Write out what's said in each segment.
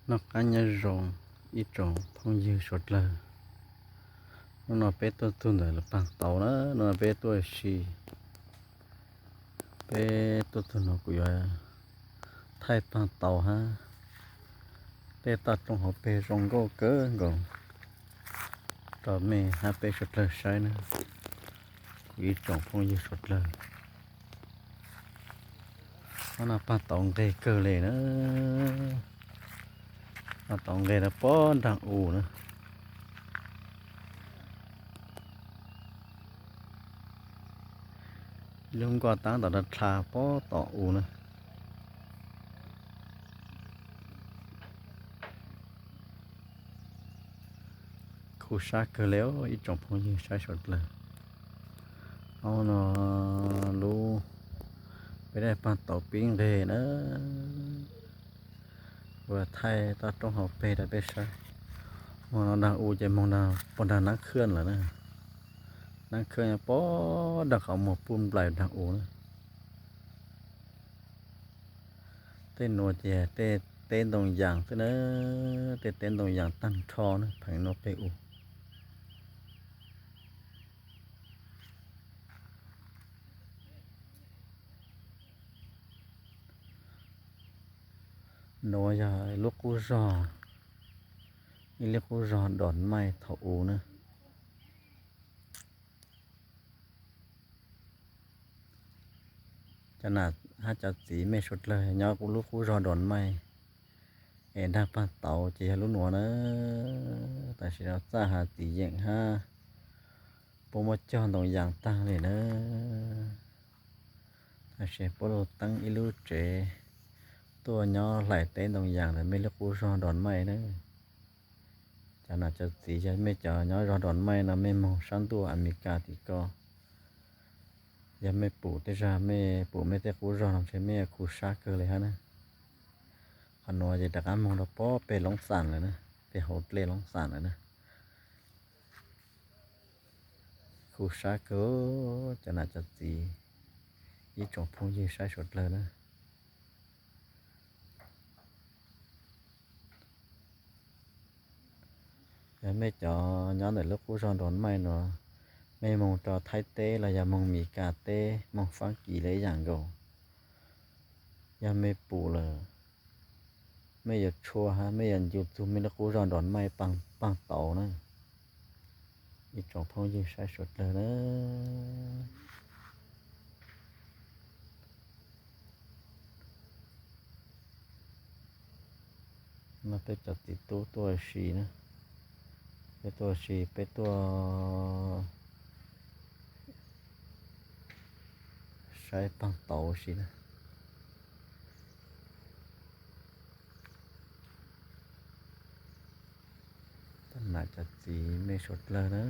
Noj qab nyob zoo ib tsoom phooj ywg suav dlawg. Hnub no peb tuaj txug ntawm lub paag tauv na, hnub no peb tuaj si, peb tuaj txug no kuv yuav thaij paag tauv hab tej toj roob hauv peg zoo nkauj kawg nkaus rau mej hab peb suav dlawg saib na, kuv ib tsoom phooj ywg suav dlawg. Hnub no paag tauv nqeg kawg le na, paag tauv nqeg rau pob nraag u na. Lub nkoj taab tom dlha pob tom u na. Khu sab kawg le ib tsoom phooj ywg saib suav dlawg. Hnub no lub peb daim paag tauv pib nqeg na, ua thaij toj roob hauv peg rau peb saib. Moog no nraag u ces moog puag nraag Naab Khwj lawm na. Naab Khwj pob nraag qhov muag puj nplaim nraag u na. Tej nuav ces tej teb ntoo yaas xwb na, tej teb ntoo yaas taag nrho na, pheev nuav peg u. Nuav yog lub qub zog, ib lub qub zog Doos Maij thaum u na. Cov nam hab cov txiv mej suav dlawg nyob lub qub zog Doos Maij es nraag paag tauv ces yog lub nuav na. Tam sim no txaj has txiv yeem hab puab muab cog ntoo yaas taag le na. Tam sim puab lug teeb ib lub tsev tuaj nyob hlais teb ntoo yaas ntawm mej lub qub zog Doos Maij na. Cov nam cov txiv yog mej cov nyob zog Doos Maij no mej moog saab ntuj Amelikas tim ko, yog mej pum tej zag, mej pum mej tej qub zog no ntshe mej yuav khu sab kawg le hab na. Qhov nuav ces rov qaab moog rau pob peg Loob Xas lawm na, peg hauv dlej Loob Xas lawm na. Khu sab kawg, cov nam cov txiv, ib tsoom phooj ywg saib suav dlawg na. Yog mej cov nyob ntawm lub qub zog Doos Maij nuav, mej moog rau Thaib teb los yog moog Mes Kas teb, moog Faab Kis los ib yaam nkaus. Yog mej pum lawm, mej yuav tshua hab mej yuav ncu txug mej lub qub zog Doos Maij paag tauv na. Ib tsoom phooj ywg saib suav dlawg na. No peb cov txiv tub tuaj si na, peb tuaj si, peb tuaj saib paag tauv si na. Cov nam cov txiv mej suav dlawg na,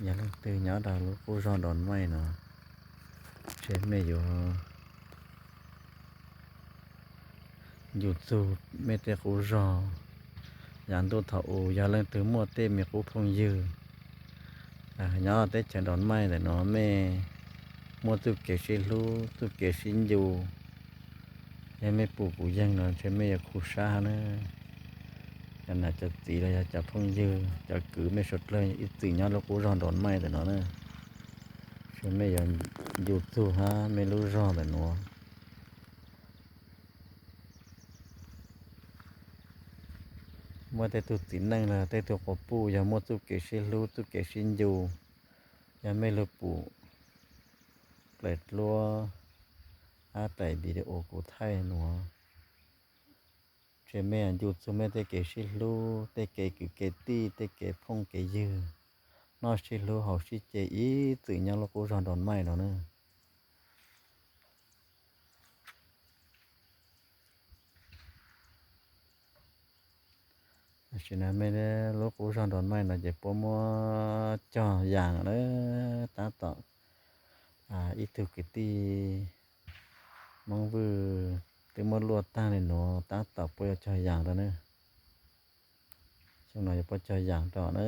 yog leej twg nyob rau lub qub zog Doos Maij no, ntshe mej yuav ncu txug mej tej qub zog. Yav ntuj thaum u yog leej twg muaj tej me qub phooj ywg nyob teb chaws Doos Maij ntawm nuav, mej muaj txuj kev sib hlub txuj kev sib ncu, yog mej pum kuv yeeg no ntshe mej yuav khu sab hab na. Cov nam cov txiv los yog cov phooj ywg cov kwv mej suav dlawg ib txwm nyob lub qub zog Doos Maij ntawm nuav na, ntshe mej yuav ncu txug hab mej lub zog ntawm nuav. Muaj tej tug txiv neej los tej tug quas puj yog muaj txuj kev sib hlub txuj kev sib ncu, yog mej lug pum daim duab hab daim video kuv thaij nuav, ntshe mej yuav ncu txug mej tej kev sib hlub tej kev kwv kev tij tej kev phooj kev ywg, noj sib hlub haus sib ce ib txwm nyob lub qub zog Doos Maij no na. Tam sim no mej lub qub zog Doos Maij no ces puab muab cog yaas na, tab tom ib tug kwv tij Moob Vwj twb muab luaj taag le nuav tab tom puab yuav cog yaas rau na. Xyoo no yuav puab cog yaas rau na.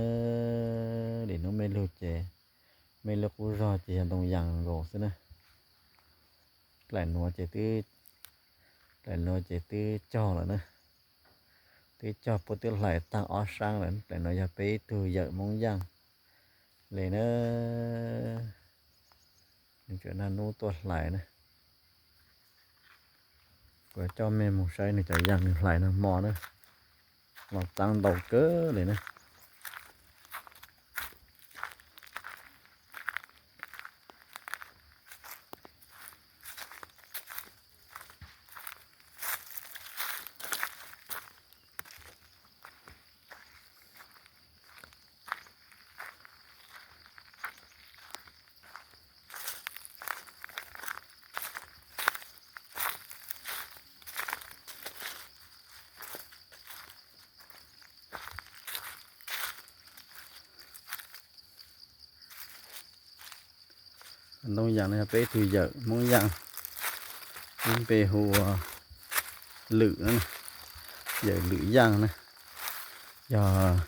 Lim nuav mej lug ces mej lub qub zog ces yog ntoo yaas nkaus xwb na. Dlaim nuav ces twb Daim no ces twb cog lawm na, twb cog puab twb hlais tag ob saab lawm. Daim no yog peb ib tug yawm Moob Yaaj le na, nws tseem naj nub tuaj hlais na. Kuv coj mej moog saib nws cov yaam nws hlais nag hmo na, los txaab ntau kawg le na. Ntoo yaam no yog peb tug yawm Moob Yaaj, lub npe hu ua Lwm, yawm Lwm Yaaj na, yog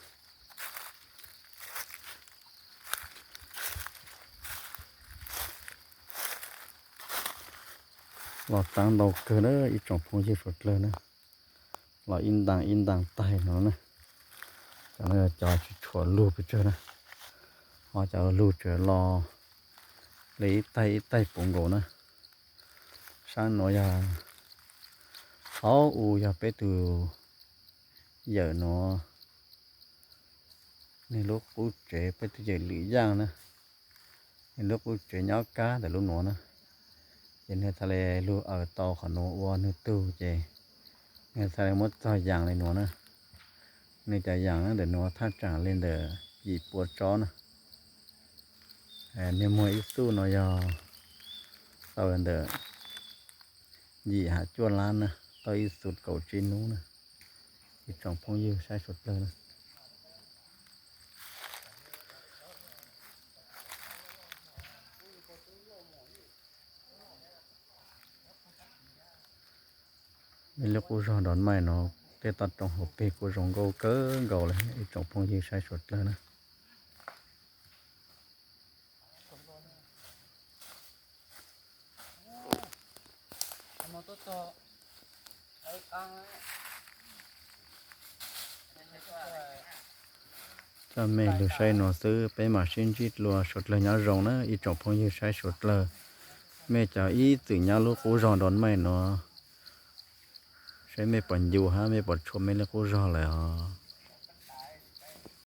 los txaab ntau kawg na ib tsoom phooj ywg suav dlawg na. Los ib ntaag ib ntaag taig no na, cov no yog cov tsis tshua lug pes tsawg na, ho cov lug tseem los le ib taig ib taig puv nkaus na. Saab nuav yog, hauv u yog peb tug yawm nuav, nwg lub qub tsev, peb tug yawm Lwm Yaaj na, nwg lub qub tsev nyob kab ntawm lub nuav na. Ces nwg txhaj le lug aws tau qhov nuav ua nwg tug ces nwg txhaj le muab txog yaas le nuav na. Nwg cov yaas ntawm nuav thaj tsaam le ntawm yim pua tsob na. Nwg muag ib xuj no yog tau ntawm yim has cuaj lab na, tau ib xuj kaum tsib nub na. Ib tsoom phooj ywg saib suav dlawg na. Mej lub qub zog nrov maij no, tej toj roob hauv peg kuj zoo nkauj kawg nkaus le ib tsoom phooj ywg saib suav dlawg na. Coj mej lug saib nuav xwb, peb mam sib ntsib dlua, suav dlawg nyob zoo na ib tsoom phooj ywg saib suav dlawg. Mej cov ib txwm nyob lub qub zog nrov maij nuav, saib mej puas ncu hab mej puas tshua mej lub qub zog lawm os.